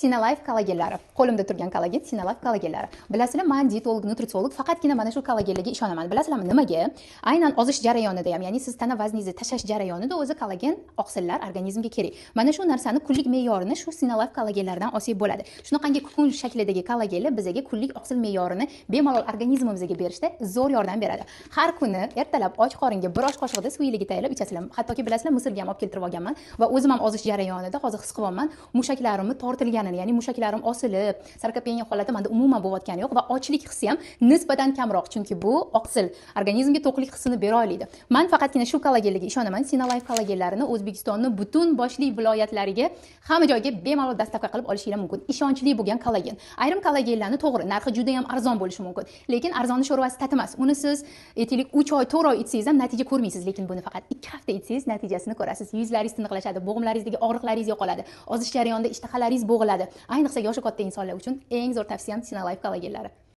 Sinalife kollagenlari. Qo'limda turgan kollagen Sinalife kollagenlari. Bilasizlar, men dietolog, nutritsiolog, faqatgina mana shu kollagenlarga ishonaman. Bilasizlarmi nimaga? Aynan ozish jarayonida ham, ya'ni siz tana vazningizni tashlash jarayonida o'zi kollagen oqsillar organizmga kerak. Mana shu narsani kunlik me'yorini shu Sinalife kollagenlaridan olsak bo'ladi. Shunaqangi kukun shaklidagi kollagenlar bizga kunlik oqsil me'yorini bemalol organizmimizga berishda zo'r yordam beradi. Har kuni ertalab och qoringa bir osh qoshiqda suv iliga tayyorlab ichasizlar. Hattoki bilasizlar, Misrga ham olib keltirib olganman va o'zim ham ozish jarayonida hozir his qilyapman mushaklarimni tortilganini, ya'ni mushaklarim osilib, sarkopeniya holati menda umuman bo'layotgani yo'q va ochlik hissi ham nisbatan kamroq, chunki bu oqsil organizmga to'qlik hissini bera oladi. Men faqatgina shu kollagenlarga ishonaman. Sinalife kollagenlarini O'zbekistonning butun boshli viloyatlariga, hamma joyga bemalol dostavka qilib olishingiz mumkin. Ishonchli bo'lgan kollagen. Ayrim kollagenlarni to'g'ri, narxi juda ham arzon bo'lishi mumkin, lekin arzonni sho'rvasi tatimas. Uni siz aytaylik 3 oy, 4 oy ichsangiz ham natija ko'rmaysiz, lekin buni faqat 2 hafta ichsangiz natijasini ko'rasiz. Yuzlaringiz tiniqlashadi, bo'g'imlaringizdagi og'riqlaringiz yo'qoladi, ozish jarayonida ishtahalaringiz bo'g'iladi. Ayniqsa yoshi katta insonlar uchun eng zo'r tavsiyam Sinalife kollagenlari.